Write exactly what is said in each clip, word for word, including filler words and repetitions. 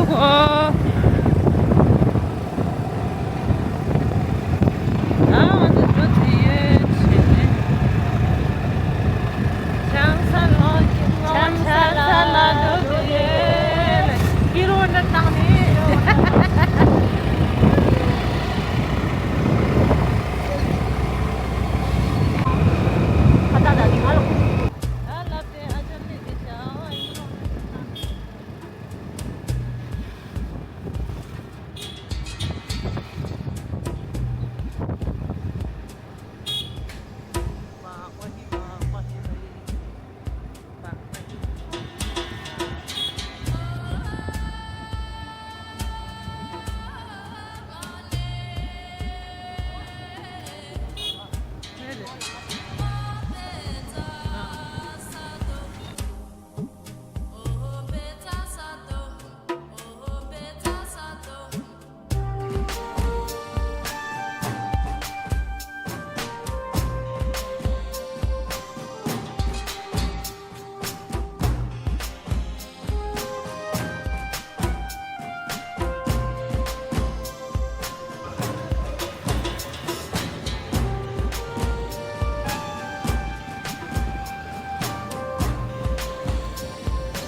ཨོ། ཨ་ང་ཚོ་འགྲོ་ཚེ་ཡོད་བྱས་ནས། ཆང་ས་ལ་ཆང་ས་ལ་འགྲོ་ཚེ་ཡོད། སྐྱིད་རོ་འདྲ་བཏང་ནས། ཨ་ལབ་སྟེ་ཨ་ཅག་ལས་དེ་བྱ།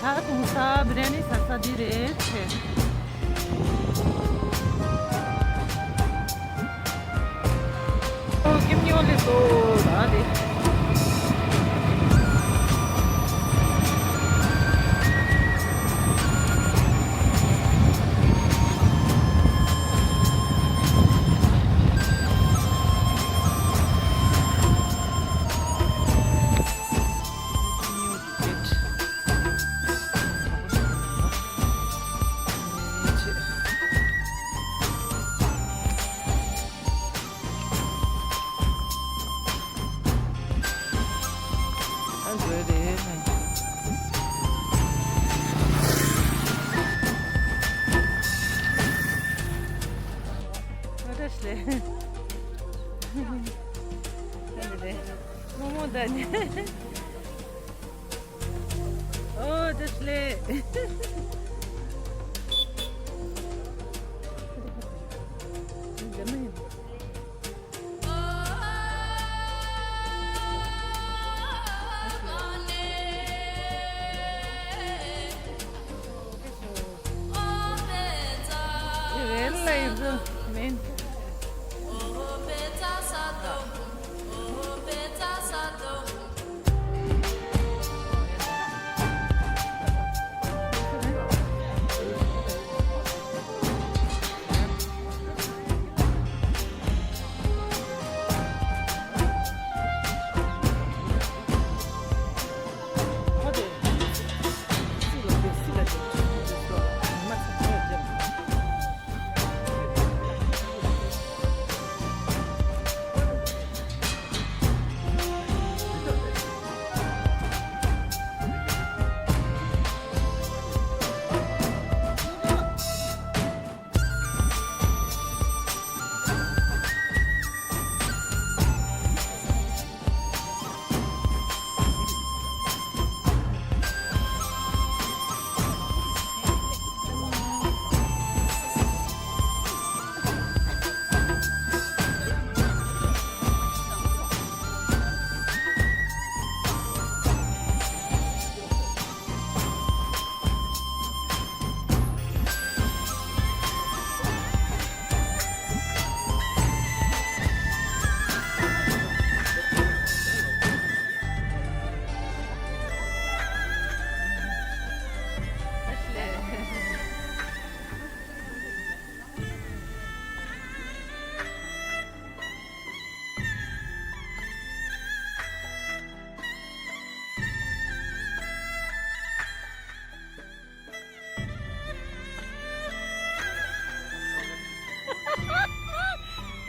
ད་དུང་ས་བི་རི་ཡ་ནི་ཟ་ས་འདི་རེད་ཆེ། ཨོ་ཀེམ་ཉོ་ལེ་སོ་ད་དེ། ཨོ་ད་ལེ།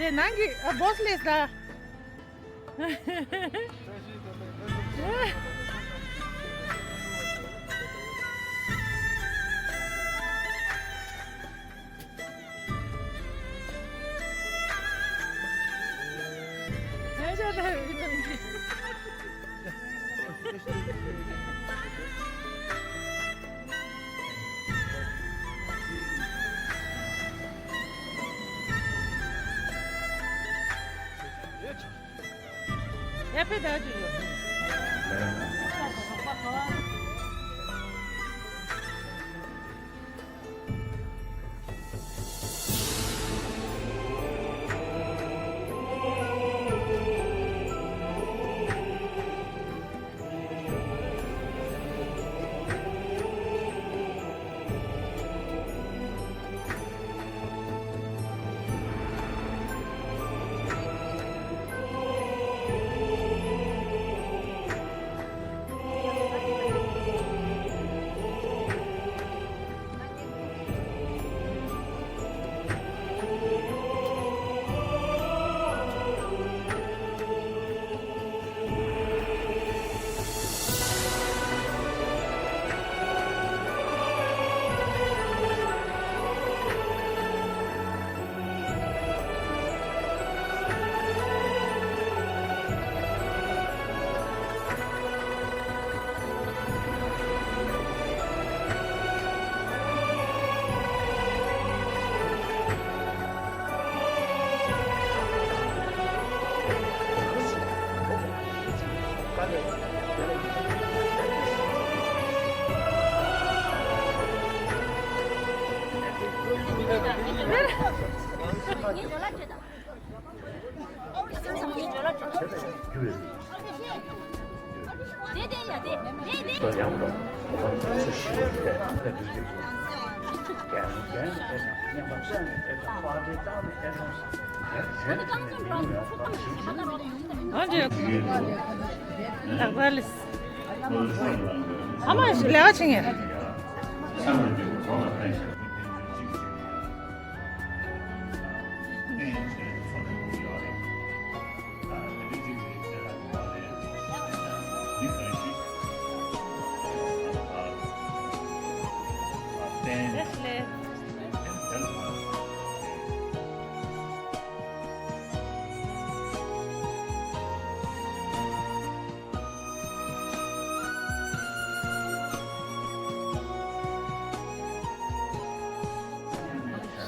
དེ་ནང་གི་ཨ་བོས་ལེས་ད། ཨ་ཕའི་ད་ཅི་ཡོད། ཨ་མ་ལས་ཀ་བྱེད་ངེས།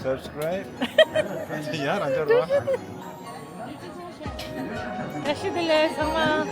Subscribe. ཡ་རང་ཅག་རོ། བཀྲ་ཤིས་བདེ་ལེགས་ཚང་མ།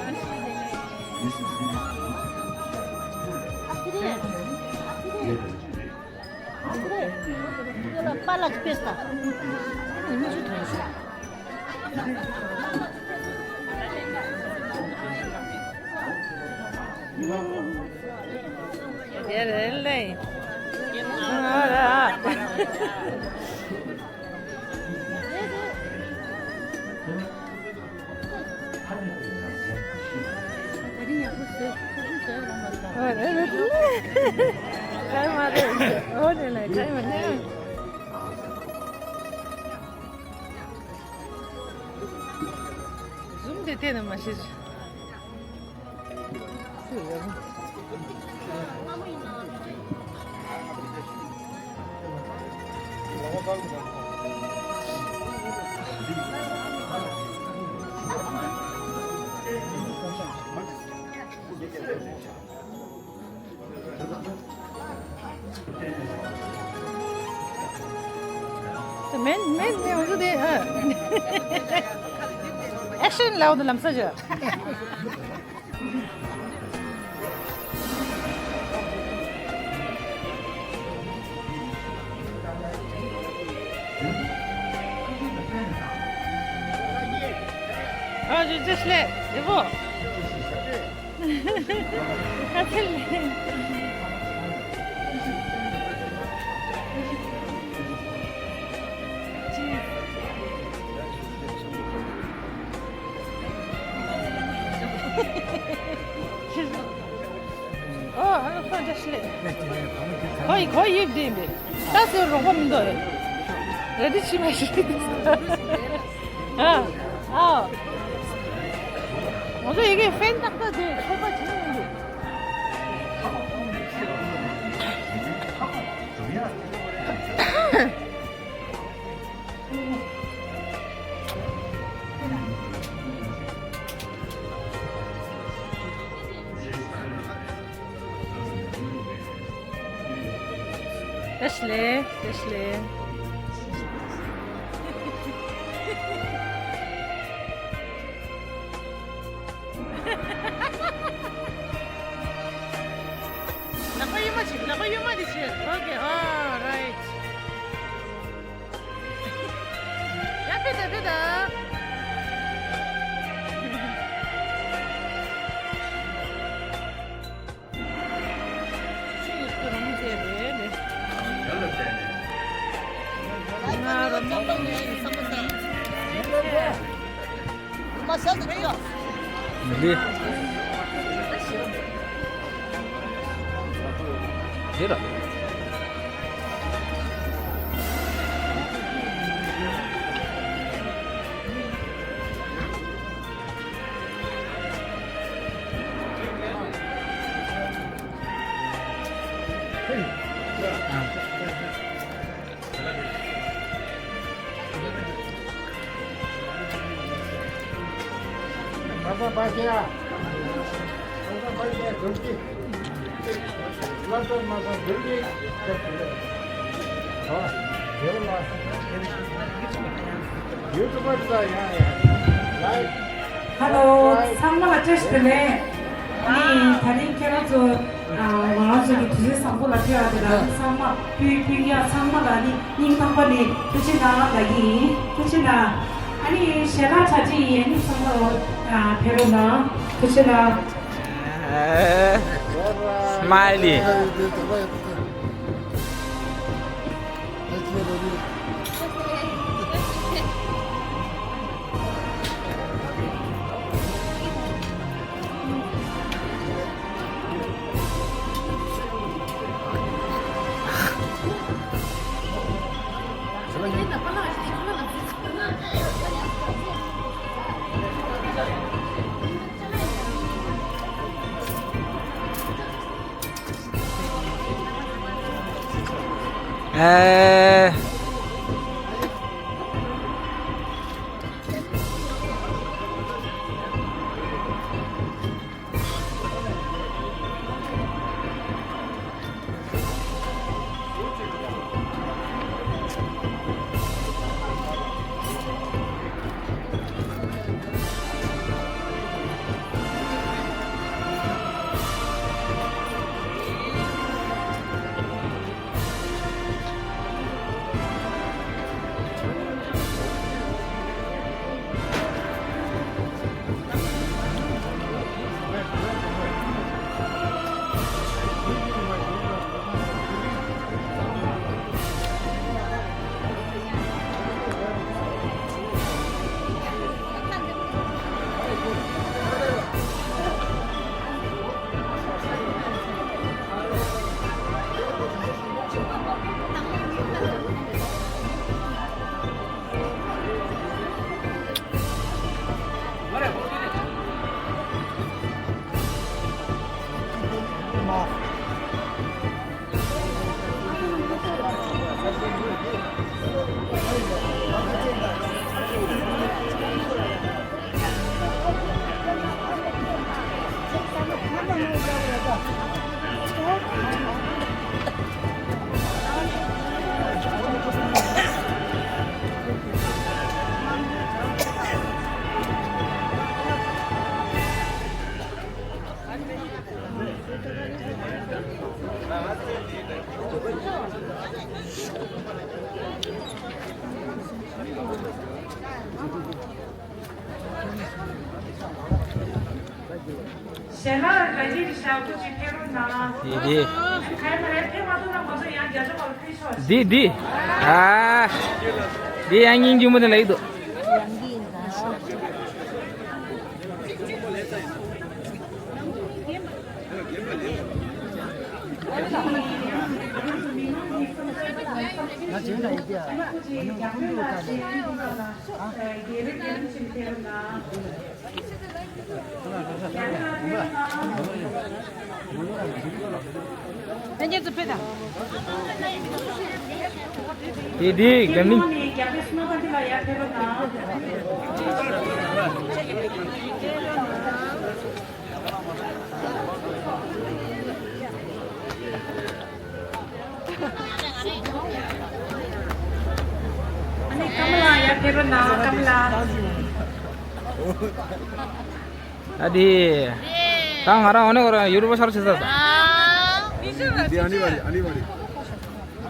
ཟུམ་དེ་བལྟས་ན་མ་ཤེས། མེན་མེན་མེན་འོ་དེ་ཨ། ཨེག་ཤན་ལའོ་དེ་ལམ་ས་ཇ། ཨ་ཇུ་ཇུ་སླེ་ཡེ་བོ། ཁ་ཚིལ་ལེ། ཨོ་ཨ་ཁོ་འདྲ་ཞིག་ལེ། ཁོ་ཡི་ཁོ་ཡིབ་དེ་ཡིན་པས། ད་ཟེར་རོགས་པ་མི་འདུག་རེད། རེ་ཌི་ཆི་མ་ཞིག་ཨ་ཨ། ང་ཚོ་ཡི་གེ་ཧྥེན་ཏག་ཏག་དེ་ཚོད་པ་བྱེད་མི་འདུག་བཀྲ་ཤིས་བདེ་ལེགས། བཀྲ་ཤིས་བདེ་ལེགས། འདི། འདི་ར། Hello, ཚང་མ་ལ་བཀྲ་ཤིས་བདེ་ལེགས། ཨ་ནི་དེ་རིང་ཁྱེད་རང་ཚོ་ང་རང་ཚོ་གི་དུས་ཚོད་བཟང་པོ་ལ་ཕེབས་པ་དེ་ལ་ཚང་མ་སྤུན་སྤུན་ཀྱག་ཚང་མ་ལ་ནི་སྙིང་ཐག་པ་ནས་ཐུགས་རྗེ་གནང་ལབ་ཀྱི་ཡིན། ཐུགས་རྗེ་གནང་། ཨ་ནི་ཞལ་ལག་གྲ་སྒྲིག་ཡིན། ཨ་ནི་ཚང་མ་ལ་ཕེབས་རོགས་གནང་། ཐུགས་རྗེ་གནང་། Smiley. ཨེ། ཞལ་ལག་ར་ཅིག་ཞག་པོ་ཅིག་ཕེབས་རོགས་གནང་། དེ་དེ། ག་ཡ་མ་རེད། ཕེབས་མ་ཐུབ་ན་ང་ཚོ་ཡང་རྒྱ་ཆ་བར་ཕེབས་ཆོག་དེ་དེ། ཨ། དེ་ཡང་སྙིང་རྗེ་མོ་དེ་ལ་ཡིན་འདུག་དེ་དེ་རྒྱ་མི། ཨ་ནི་ཀམ་ལ་ཡར་ཕེབས་རོགས་གནང་། ཀམ་ལ། ཨ་དེ། ད་ང་རང་འོ་ནས་ཁོ་རང་ཡུ་རོབ་ཤར་ཆེ་ས།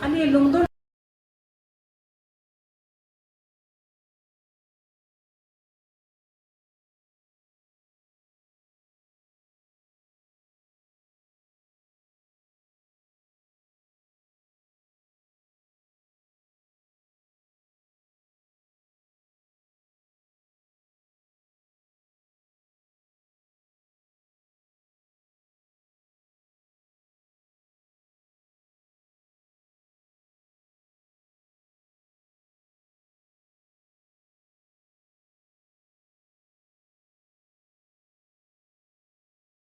ཨ་ནི་ལུང་སྟོན།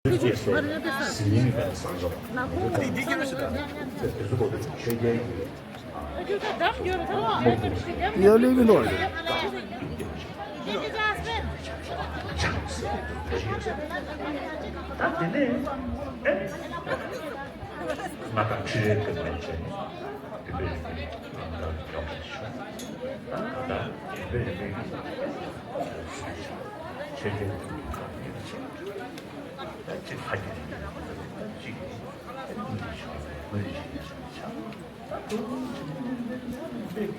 ཡ་ལེ་གི་འདུག་ད་དེ་ནས་ང་དང་ཁྲི་རལ་དེ་མ་བྱས་ནས་དེ་འདྲ་ཡིན་པས་ང་དང་མགྱོགས་པ་ཞིག་ད་ད་དེ་འདྲ་ཡིན་པས་ཁྱེད་ཀྱི་ཁ་ནས་བྱས་ད་ཅིག་ལྷ་རྒྱལ་ཅིག་ཀུན་གྱི་ཕྱག་ལ་ངོས་ཤིག་ཆགས། ད་དུང་ཅིག་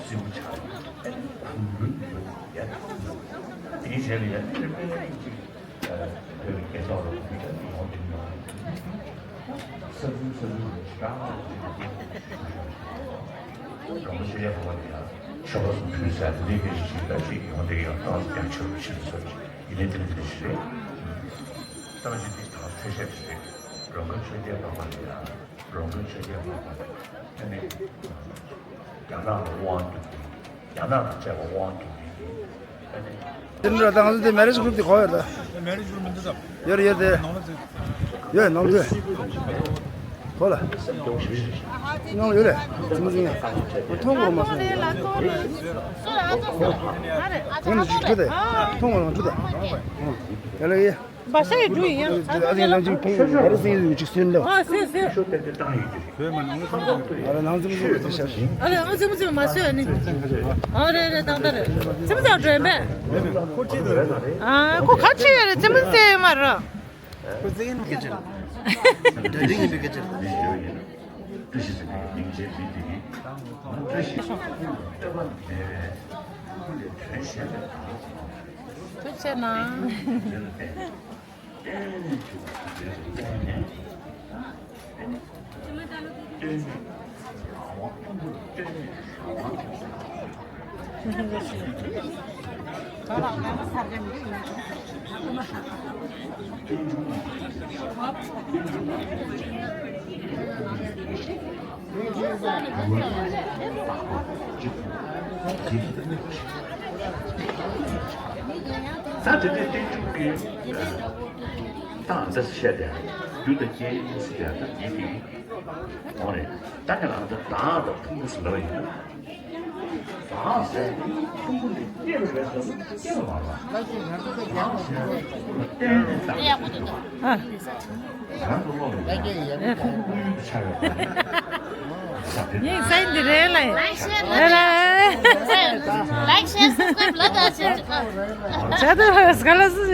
སེའུ་ཆགས་ཡོད་ཁུང་ལུན་ཡོད་ཡ། དེའི་རྗེས་ལ་ཡ་དེ་འདྲ་དཔེ་ཅིག་བོད་ཀྱི་སྐད་ཐོག་ལ་ཡོང་དེ་ཡོང་། ས་འཛིན་ས་འཛིན་རང་ལ་ཅིག་རོང་ཆེ་ཡ་བ་ཡ་ཆོས་པ་སུ་ཕུལ་ས་འདི་གི་ཞིག་ད་ཅིག་ཡོང་དེ་ཡང་ཏང་ཡང་ཆོས་ཕྱིན་སོ་ཅིག་ཡིན་ནའི་དེ་འདྲ་ཞིག་རེད། ཏང་ཞིག་འདི་དང་ཆོས་བཤད་ཞིག་རེད། རོང་ཁ་ཆོས་རྒྱལ་འཕགས་པ་ལ་ཡ། རོང་པའི་ཆོས་རྒྱལ་འཕགས་པ་ཨ་ནི་རྒྱ་ནག་ལ་དབང་བསྒྱུར་ཏེ། རྒྱ་ནག་དང་བཅས་པ་དབང་བསྒྱུར་ཏེ་ཨ་ནི། དེ་འདྲ་དང་ང་ཚོ་དེ་མེ་རེཇ་གུ་རུབ་དེ་གོ་ཡོད་ད། མེ་རེཇ་གུ་རུབ་མི་འདུག་ད། ཡོད་རེད་ཡོད་དེ། ཡོད་ནང་དུ། གོ་ལ། ནང་ཡོད་རེད། ཚིག་མ་ཚིག་ཡ། མཐོང་གོ་མ་སོང་། ཁོང་ནི་ཅིག་ཁྲུ་དེ། མཐོང་གོ་ནང་ཁྲུ་དེ། ཡ་ལ་ཡ། བ་ཤ་ཡི་འབྲུ་ཡིན་ཡང་། ཨ་ཙི་ཨ་ཙི་ལམ་ཅིག་ཕུང་བ་རེ་སྲིང་ཡིན་ཅིག་སུན་ལོ། ཨ་སུན་སུན། ཨ་རེ་ནང་ཙི་མི་ཙི་མི་ཙི་ཤར་ཤིང་། ཨ་རེ་ཨ་ཙི་མི་ཙི་མ་སུན་ནི། ཨ་རེ་རེ་དང་ད་རེ་ཙི་མི་ཙི་འགྲོ་ཡིན་པས། ཨ་ཁོ་ག་ཅི་ཡོད་རེད་ཙི་མི་ཙི་མ་རེད། ཁོ་ཙི་ཡིན་སྐད་ཆ་རེད། འདྲ་འདྲ་ཡིན་པའི་སྐད་ཆ་རེད། བཀྲ་ཤིས་ཟེར་བའི་སྙིང་རྗེའི་མི་དེ་ནི། བཀྲ་ཤིས་ཀྱི་ལྟོས་པ་མེད་པས་ཁུ་ལས་དོན་གཞན་ལས་དང་། ཐུགས་རྗེ་གནང་། ད་དེ་ནས་བསྟན་འགྱུར་གྱི་ད་འདི་བཤད་དེ་རྒྱུ་དང་རྐྱེན་ཟེར་ཡ་ད་ཡིན་གྱི་འོང་རེད། ད་ཀྱང་ལ་ད་དང་དང་ཕུང་པོ་ཟེར་བ་ཡིན་ན། དང་ཟེར་ཕུང་པོ་ནི་སྐྱེ་བའི་རེད་ཟེར་ན་སྐྱེ་བ་མ་རེད། དང་ཟེར་ཕུང་པོ་ལ་བརྟེན་ནས་དང་ཟེར་བ། ཨ། དང་དུ་ལོག་ནས་ཕུང་པོ་ཡུལ་དུ་ཆགས་ཡོད་པ་རེད། ཡིན་སེང་འདི་རེད་ལ། ལའིག་ཤེར་ལ། ལའིག་ཤེར་སབ་སི་ཀྲེབ་ལ་ད་ཆེ་ཆེ། ཆ་དུ་སྐ་ལ་སུ།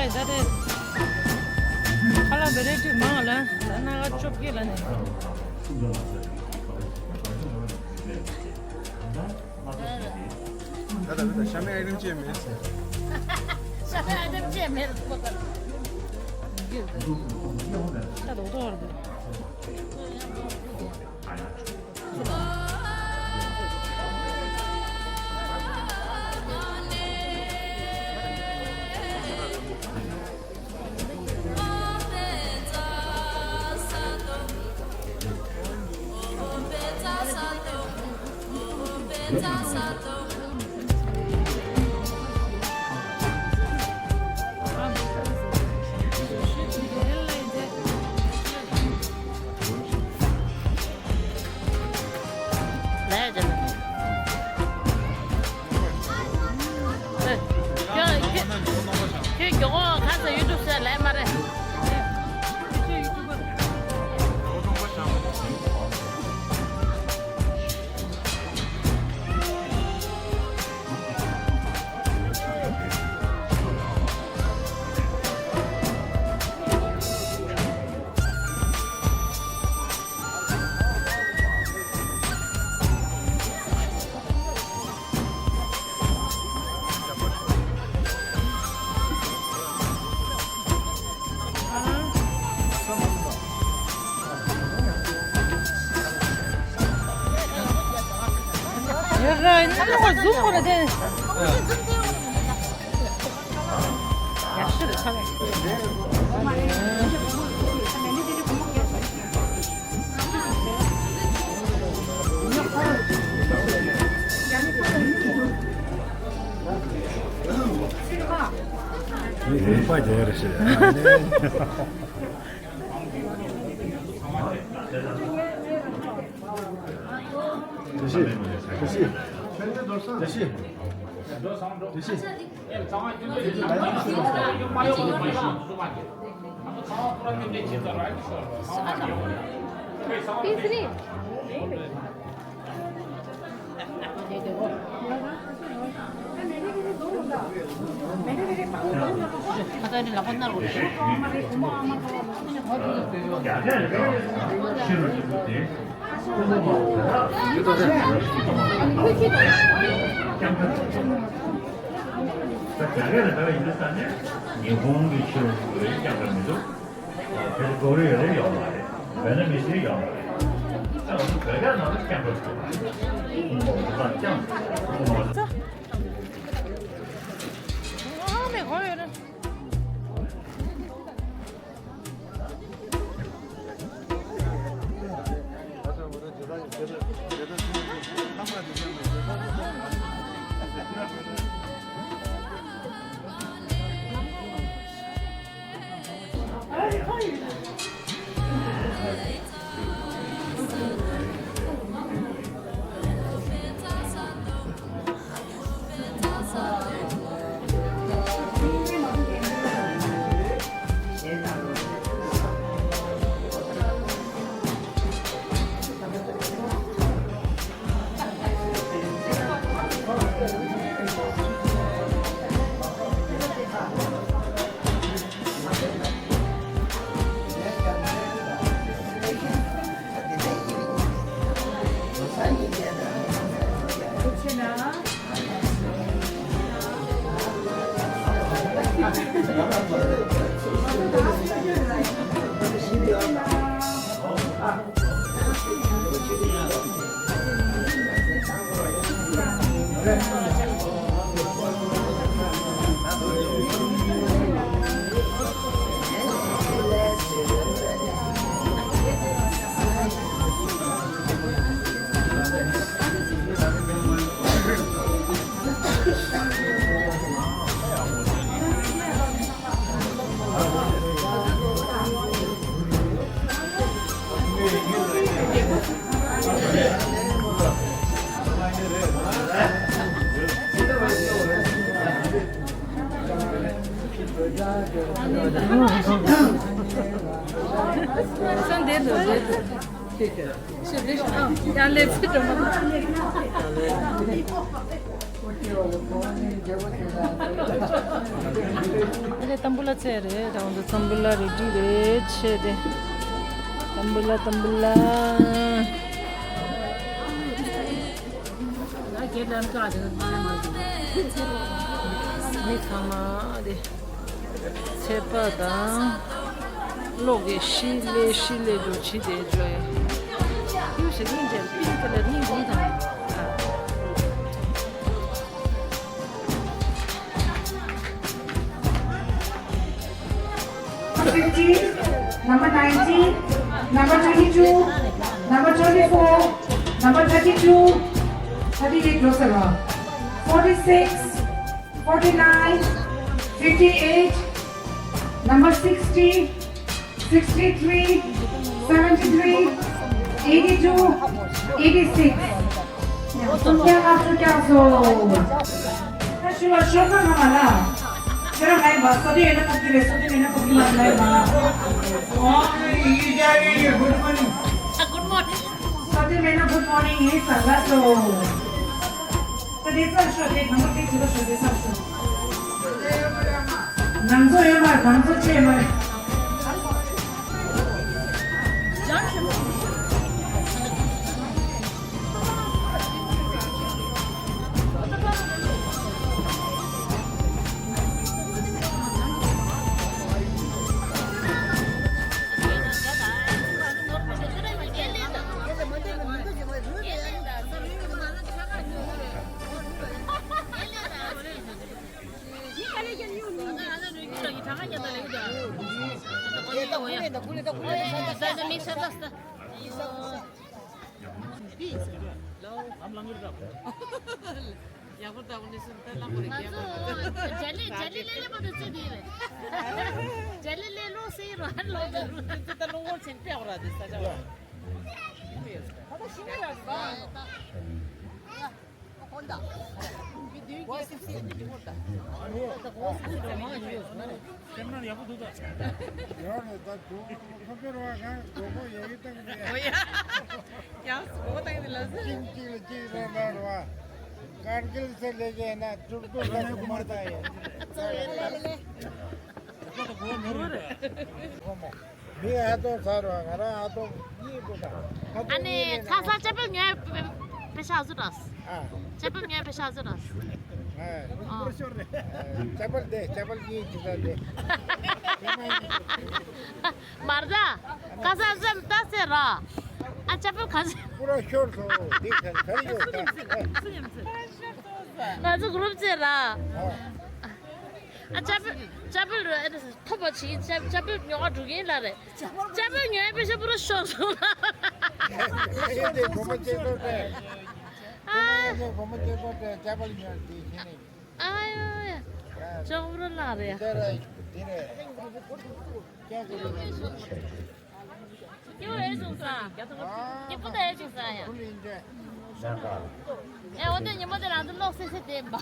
ད་དེ་ཁ་ལག་བེ་རེ་ཊི་མང་ལ་ད་སྣ་ཁ་བཅོ་བརྒྱད་ལ་ནས། ད་ད་ད་ཤ་མེད་ཨའི་ཊེམ་ཅི་ཡང་མེད། ཤ་མེད་ཨའི་ཊེམ་ཅི་ཡང་མེད་ལ་ཐུག་པ་ད། ད་དོག་ཐོག་རེད། ལས་ཀྱི་ཁྱོད་མགྱོགས་ཁ་ས་ཡུ་ཊུབ་ཟེར་ལས་མ་རེད། ཉི་ཧོང་གི་ཆོས་ལུགས་རེད་ཀྱང་མི་འདུག་དེ་ཀོ་རི་ཡ་རེ་ཡོད་མ་རེད། བེད་ནམ་མི་སི་ཡོད་མ་རེད། ད་ང་ཚོ་བོད་སྐད་ནང་ལ་སྐྱབས་འགྲོ་ཞུ་བ་རེད། ཁོང་ཚོ་ད་སྐྱབས་འགྲོ་མ་རེད། ཨ་མའི་གོ་ཡོད་རེད། ཨ་ལེ་ཏམ་བུ་ལ་ཚེ་རེད། རང་དུ་ཏམ་བུ་ལ་རེ་ཌི་རེད་ཆེ་དེ། ཏམ་བུ་ལ་ཏམ་བུ་ལ། མི་ཚང་མ་དེ་ཚད་པ་དང་གློག་གི་ཤི་ལེ་ཤི་ལེ་འགྲོ་ཆི་དེ་འགྲོ་ཡ། ཡུ་ཞིག་ཡིན་ཅན་པིང་ཀ་ལེར་ཡིན་ཡིན་དང་། Number fifteen, number nineteen, number twenty-two, number twenty-four, number thirty-two, thirty-eight, close the row. Forty-six, forty-nine, fifty-eight, number sixty, sixty-three, seventy-three, eighty-two, eighty-six. ཡང་སུམ་བརྒྱ་ལྔ་བཅུ་བརྒྱ་སོ། ད་ཞུ་བ་ཤོག་ཁ་ཁ་མ་ལ། ཁྱེད་རང་ལ་ཡིན་པ་སོ་དེ་ཡོད་ན་ཕོག་གི་རེད། སོ་དེ་མེད་ན་ཕོག་གི་མ་རེད་ལ་ཡིན་པ། ཨོ་ཡི་ཡི་ཡ་ཡི་ཡི། Good morning. Good morning. སོ་དེ་མེད་ན་good morning ཡིན་ས་ལ་སོ། ད་དེ་ཚར་ཤོག་དེ་གང་པོ་དེ་ཅི་ལ་ཤོག་དེ་ཚར་ཤོག་ང་ཚོ་ཡོད་མ་རེད། ང་ཚོ་ཆེ་མ་རེད། ང་ཚོ་ཇ་ལི་ཇ་ལི་ལེ་ལེ་པ་དུ་ཚུད་དེ་རེད། ཇ་ལི་ལེ་ལོ་སེ་རོ་ཧན་ལོ་དུ་རུ་དུ་ད་ལོ་ངོར་ཆེན་པེ་ཨོ་ར་དེ་ས་ཇ་བ། ཡོད་རེད། ད་དུང་ཁོ་ཚོར་བ་གང་མགོ་སྐོར་ཡོད་ཡོད་བཏང་གི་འདུག་ཡ། ཡང་མགོ་སྐོར་བཏང་གི་འདུག་ལ་ཟེར། གཅིག་གཅིག་ལ་གཅིག་རོགས་རོགས་རོགས། ཀར་གིལ་ཟེར་ལས་ཀའི་ན་སྤྲུལ་སྐུ་ལ་སྐུ་མ་ད་ཡོད། མི་ཨ་ཏོང་ཚར་བ་ང་རང་ཨ་ཏོང་གཉིས་པོ་དང་ཨ་ཏོང་གཉིས་ནས་ཁ་སང་ཅ་པལ་ཉོས་པེ་ཤ་བཟོ་ར། ཨ། ཅ་པལ་ཉོས་པེ་ཤ་བཟོ་ར། ཨ། ཅ་པལ་དེ་ཅ་པལ་གཉིས་ཅི་ས་དེ། མར་ད། ཁ་སང་ཙམ་ལྟ་ཟེར་ར། ཨ་ཅ་པལ་ག་ཟེར། པུ་ར་ཤོར་སོང་། འདི་ག་ག་རེ་ཡོད་ད། སུ་ཉམས་སུ། ང་ཚོ་གུ་རུབ་ཟེར་ར། ཨ་ཅ་པལ་ཅ་པལ་ར་ཨེ་ཐོབ་པ་ཆེ། ཅ་ཅ་པལ་ཉོ་ག་འགྲོ་གིན་ལ་རེད། ཅ་པལ་ཉོ་ཡ་པེ་ཤ་པུ་ར་ཤོར་སོང་། ཨ་ཡོ་ཡ། ཅ་པལ་ཉོ་དེ་ཤེས་ནས། ཨ་ཡོ་ཡ། ཅ་པལ་ལ་རེད། དེ་རེད། དེ་རེད། ཀྱ་གི་རེད། ཀྱི་ཨེ་བྱུང་ས། ཀྱི་པུ་ད་ཨེ་བྱུང་ས་ཡ། ཨེ་འོ་དེ་ཉི་མ་དེ་རང་ཚོ་ལོག་སེ་སེ་དེ་འབའ།